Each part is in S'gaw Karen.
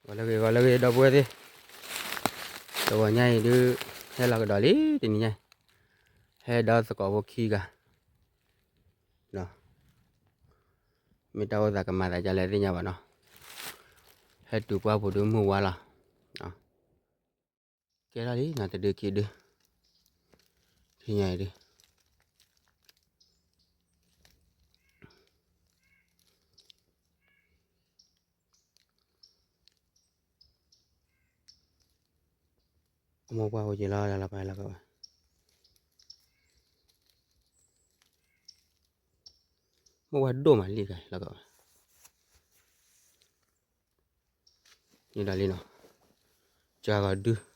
ဂီၤလၢအဂ့ၤ ဂီၤလၢအဂ့ၤ ဒီပုၢ်ဝဲၢ်သ့ၣ်, တဂီၤညါအံၤဒုး ဟဲလီၤကဒီးလံ တနံၤညါအံၤ, ဟဲဒီးသကိးဖိခံဂၤ, မ့ၢ်တၢ်အိၣ်သးကမၤသးဒ်လဲၣ်သ့ၣ်ညါဘၣ်နီၤ, ဟဲတုၤပှၢ်ပူၤဒုးမုၢ်ဝါလီၤ, ကဲထီၣ်လံနီၤ တဒုခံဒု, တနံၤညါအံၤဒုး အမိၢ်ပှၢ်အိၣ်က့ၤလီၤ လီၤပာ်လီၤကီးဘၣ်, မိၢ်ပှၢ်ဒိၣ်မးလံကီးလီၤကီးဘၣ်, န့ၣ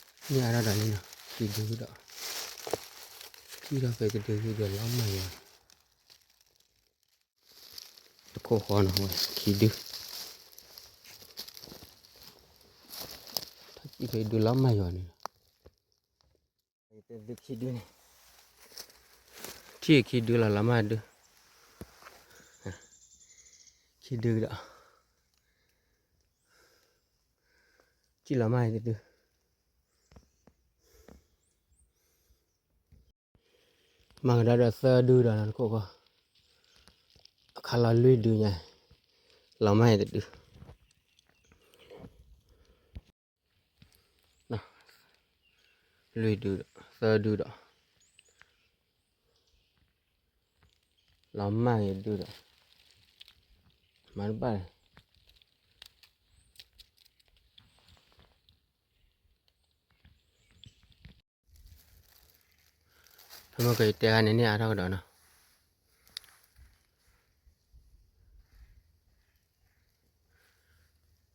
်ဒီးလံနီၤ, ကၢ်ဂီၤဒု န့ၢ်အါထီၣ်ဒီးလံနီၤ ခံဒုဒီး, ထံၣ်ထီၣ်ဖဲတဒုဒုးလီၤမၢ်ယွၤ, တခိၣ်ဃီနီၤဝဲ ခံဒု, ထံၣ်ဖဲဒုးလီၤမၢ်ယွၤန့ၣ်, ထံၣ်ခံဒုလီၤလီၤမၢ်ဒု, ခံဒုဒီး, ထံၣ်လီၤမၢ်တဒု မၤကဒီးဒီးသၢဒုဒီးနီၤ တခိၣ်ဃီ, အခါလီၤလွံၢ်ဒုညါ, လီၤမၢ်တဒု, လွံၢ်ဒုဒီး သၢဒုဒီး, လီၤမၢ်တဒုဒီး, မၤတဘၣ်လၢ ဖဲမ့ၢ်ကယတဲဂၤန့ၣ် န့ၢ်အါထီၣ်ကဒီးနီ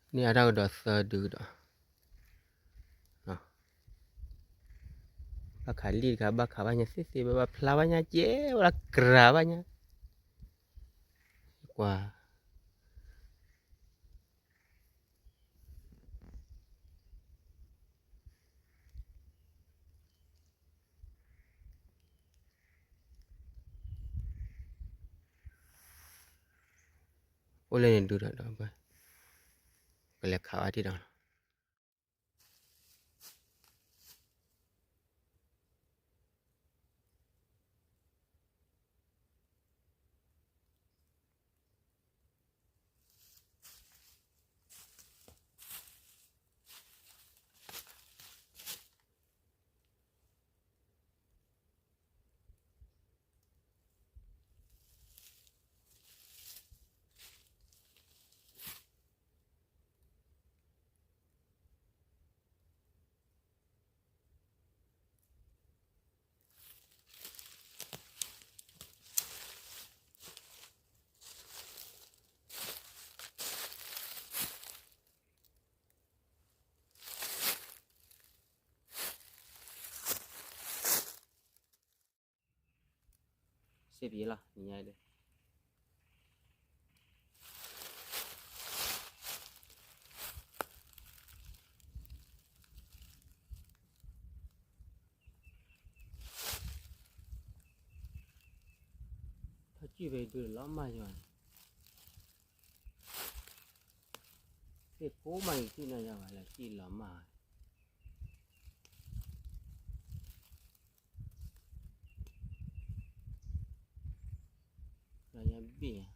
ၤ, န့ၢ်အါထီၣ်ကဒီးသၢဒုကဒီး, ဘၣ်ခးလံၣ်တခါ ဘၣ်ခးဘၣ်ညါသ့သ့ ဘၣ်ဘၣ်ဖျါဘၣ်ညါကဲ ဝဲဒၣ်ကြၤဘၣ်ညါ, ကွၢ် အိၣ်လၢန့ၣ်ဒုဒီးဒီး, ကလဲၤခးဘၣ်ထံၣ်ဒီး စ့ပံၤလီၤ နံၤညါအံၤဒီး, ထီၣ်ကံၣ်ဖဲဒုလီၤမၢ်ယွၤန့ၣ်, သ့ၣ်ဖိမးယထံၣ်နီၢ်ယၤဘၣ်လၢကံၣ်လီၤမၢ် ညါဘ့ၣ်,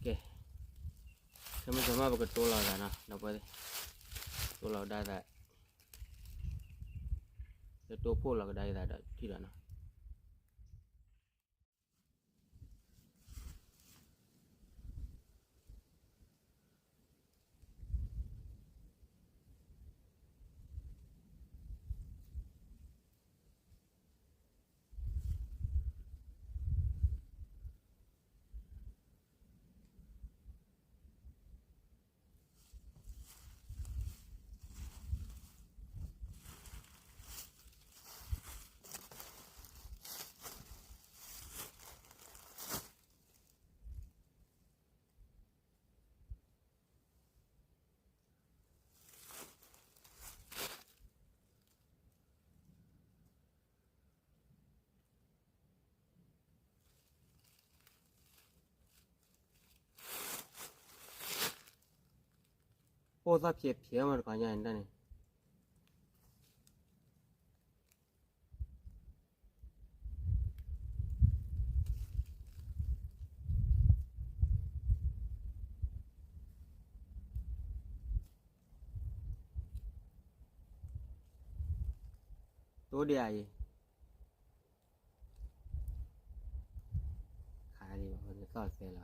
ကဲ, ဆၢမုၢ်ဆၢမး ပကတိၤလီၤသးနီၤ ဒီပုၢ်ဝဲၢ်သ့ၣ်, တိၤလီၤကဒါသး, လၢတိၤဖှိၣ်လီၤကဒါသးဒီးထံၣ်ဒီးနီၤ. အိၣ်သီၣ်ဖျဲးဖျဲးမးတခီညါန့ၣ်တၢ်န့ၣ် တိဒံးအံၤ ခါဒံးဘၣ် သီၣ်သဲလီၤ သီၣ်ဖဲန့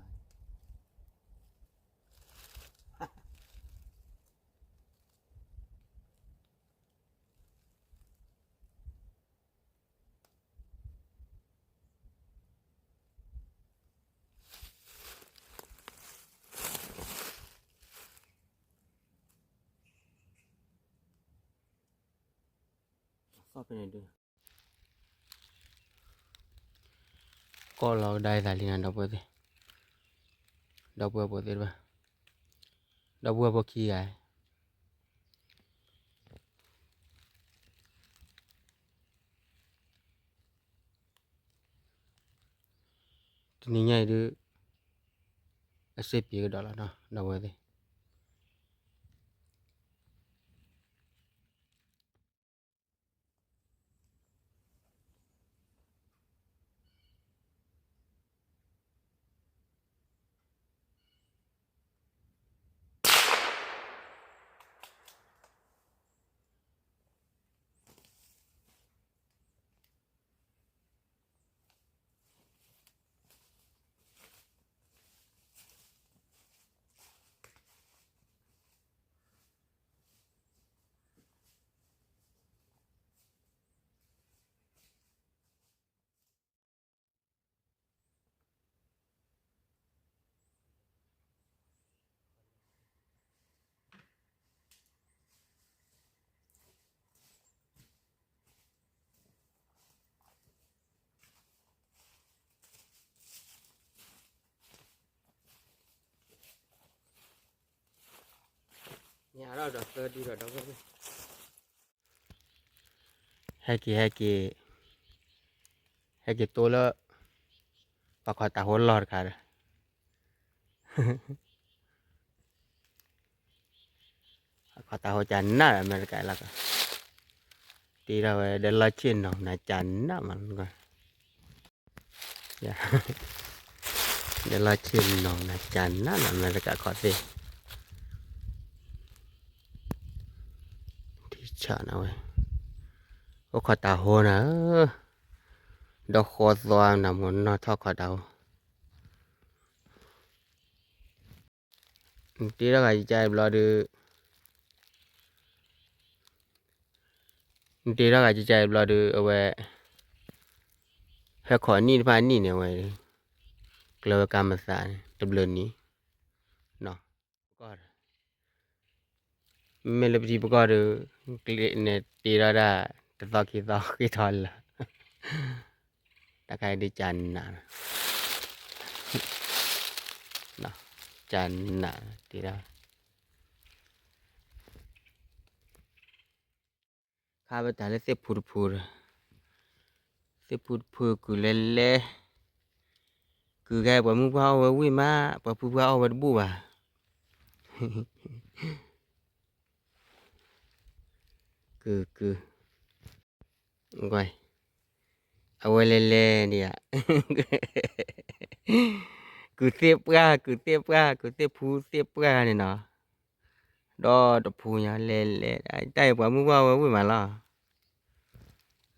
ၣ်ဒုး ကီၢ်လီၤကဒါအံၤသးလံနၤ ဒီပုၢ်ဝဲၢ်သ့ၣ်, ဒီပုၢ်ဝဲၢ်ဖိသ့ၣ်တဖၣ်, ဒီပုၢ်ဝဲၢ်ဖိခံဂၤ, တနံၤညါအံၤဒုး အစ့ပံၤကဒီးလီၤနီၤ ဒီပုၢ်ဝဲၢ်သ့ၣ်. ဟဲက့ၤ ဟဲက့ၤ ဟဲက့ၤတိလၢ ပှၤခီတၢ်ဟိလီၢ်တခါဒီး ခီတၢ်ဟိကနၣ်ဒီး အမဲရကၤလီၤကီး, တ့ထီၣ်ဝဲဒီးလီၢ်ဆ့ၣ်နီၤနၤကနၣ်မးလီၤကီး, ဒီးလီၢ်ဆ့ၣ်နီၤနၤကနၣ်နီၤ အမဲရကၤခီသ့ၣ်, ထံဆးနၤဝဲ, အိၣ်ခီတၢ်ဟိနၤဧၢ, ဒီးဃီသွါနၤ မိၢ်နီၢ်ထီၣ်ခီတၢ်ဟိ နတ့ထီၣ်ဂၤကကါအံၤဘျီဒုး, နတ့ထီၣ်ဂၤကကါအံၤဘျီဒုး အဝဲ ဟဲခီနံၣ်တဖၣ်နံၣ်န့ၣ် အဝဲ ကျၢၤဝဲကါမသးန့ၣ် တဘျုးနံၣ်, ပကီၢ်ဒီး မ့မ့ၢ်လၢပထံပကီၢ်ဒီး ကျ့န့ၣ်တ့ထီၣ်ဒၣ် တသီခံသီဃ့ထီၣ်လၢာ်, တၢ်ခါအံၤဒုးကနး, ကနးတ့ထီၣ်, ခါပတၢ်လၢသ့ၣ်ဖူတဖူဒီး, သ့ၣ်ဖူတဖူကုၢ်လဲၤလဲၤ, ကုၢ်ဂၤပှၤမုၢ်ပှၢ်အီၣ်ဝဲဝံၣ်မး ပှၤဖုပှၢ်အီၣ်ဝဲတဘူၣ်ဘၣ်, ကုၢ် ကုၢ် အဝဲလဲၤလဲၤဒံးဧါ, ကုၢ်သ့ၣ်ပှၢ် ကုၢ်သ့ၣ်ပှၢ် ကုၢ်သ့ၣ်ဖူသ့ၣ်ပှၢ်န့ၣ်နီၤ, ဒီးတဖူညါလဲၤလဲၤ တၢ်အံၤပှၤမုၢ်ပှၢ်အီၣ်ဝဲဝံၣ်မးလီ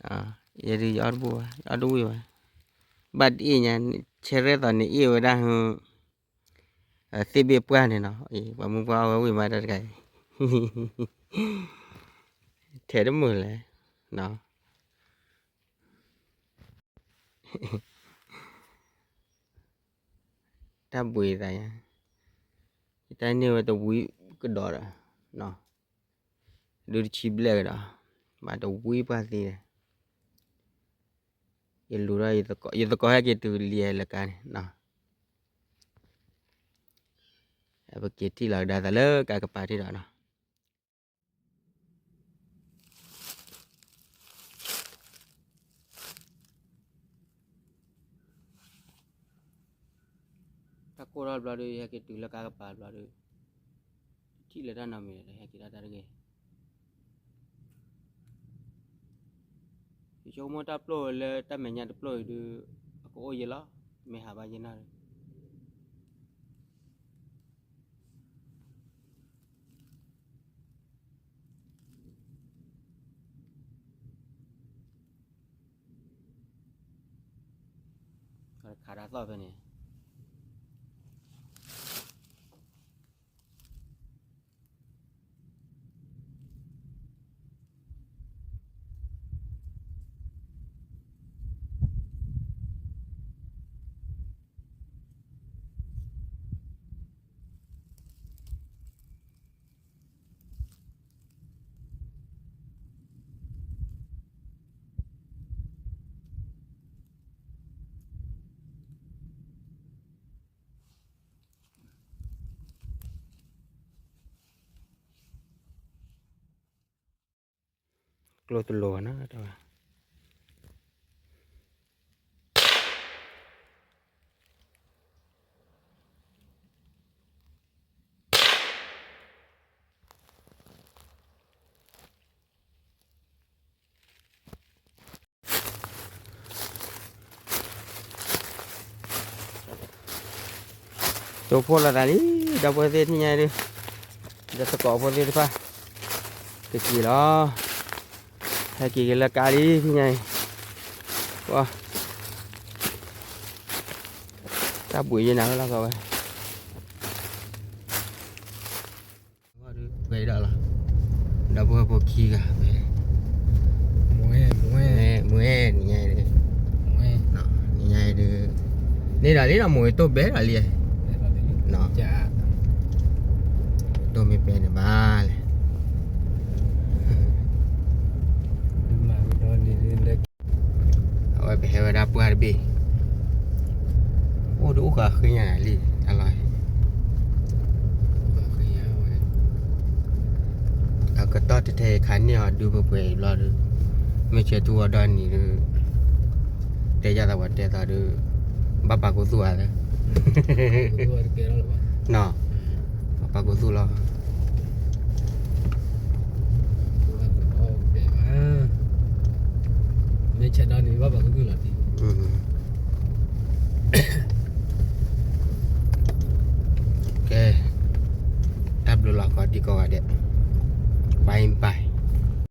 ၤ, ယဲဒုးယအီၣ်တဘူၣ်ဘၣ် ယအီၣ်တဝံၣ်ဘၣ်, ဘၣ်တအ့ၣ်ညါ ဆဲရဲၣ်သီးန့ၣ်အ့ၣ်ဝဲဒၣ်ဟု သ့ၣ်ဘ့ၣ်ပှၢ်န့ၣ်နီၤ, ပှၤမုၢ်ပှၢ်အီၣ်ဝဲဝံၣ်မးတၢ်တခါအံၤ, ထဲတမုာ်လဲၣ်, တၢ်ဘှံးသးညါ, ယတၢ်န့ၢ်ဝဲတဝံၤကဒီးဒီး, ဒုးတဆံဘျဲၣ်ကဒီး, ဘၣ်တဝံၤပှၢ်သံဒီး, ယလူၤထီၣ် ယသကိးဟဲက့ၤတုၤလံလၢကါန့ၣ်, ပက့ၤထံၣ်လီၤကဒါသးလၢကါကပၤထံၣ်ဒီးနီၤ. တၢ်ကိၢ်ထီၣ်ဘျီဒီး ယဟဲက့ၤတုၤလၢကါကပၤဘျီဒီး, ထံၣ်လၢတၢ်နီတမံၤဒီး ဟဲက့ၤဒၣ်တၢ်တဂ့ၤ. ယဆိကမိၣ်တၢ်ပျိၢ်လၢတၢ်မဲာ်ညါတပျိၢ်အံၤဒုး အကအိၣ်ယဲလီၤ, မ့ၢ်ဟးဘၣ်ယဲနီၤဒီး ခးတၢ်သီၣ်ဖဲန့ၣ် ကျိတလိၤနီၤ တၢ်ဘၣ် တိၢ်ဖှိၣ်လီၤသးလံ ဒီပုၢ်ဝဲၢ်သ့ၣ်တနံၤညါအံၤဒုး ဒီးသကိးဖိသ့ၣ်တဖၣ် ကက့ၤလီၤ ဟဲက့ၤက့ၤလၢကါလံ တနံၤညါအံၤ ပှၤ တၢ်ဘှံးယဲနၤလၢလီၤကီးဝဲ ပှဲၤဒီးလီၤ ဒီပုၢ်ဝဲၢ်ဖိခံဂၤ မ့ၢ် မ့ၢ် နံၤညါအံၤဒုး နံၤညါအံၤဒုး န့ၣ်ဒီးလံနီၤ မိၢ်တိၢ်ဘဲဒီးလံ တိၢ်မ့ၢ်ဘဲန့ၣ်ဘၣ်လဲၣ် အဝဲပဟဲဝဲဒၣ်ပှၢ်တဘ့ၣ် အိၣ်ဒုးအိၣ်ဃာ်ဃ့ညါလံ တၢ်လီၢ် အကတီၢ်တထဲခါန့ၢ်အီၤဒုးပှဲၤပှဲၤအံၤဘျီဒီး မ့ၢ်ဆဲးထူၣ်ဝဲဒီနံၤဒီး တဲယၤသးပှၤတဲသးဒီး ဘၣ်ပာ်ခူသူၣ်ဧါ နီၤ ဘၣ်ပာ်ခူသူၣ်လီၤ မ့ၢ်ဆဲးဒီနံၤဘၣ်ပာ်ခူသူၣ်လီၤတံၢ်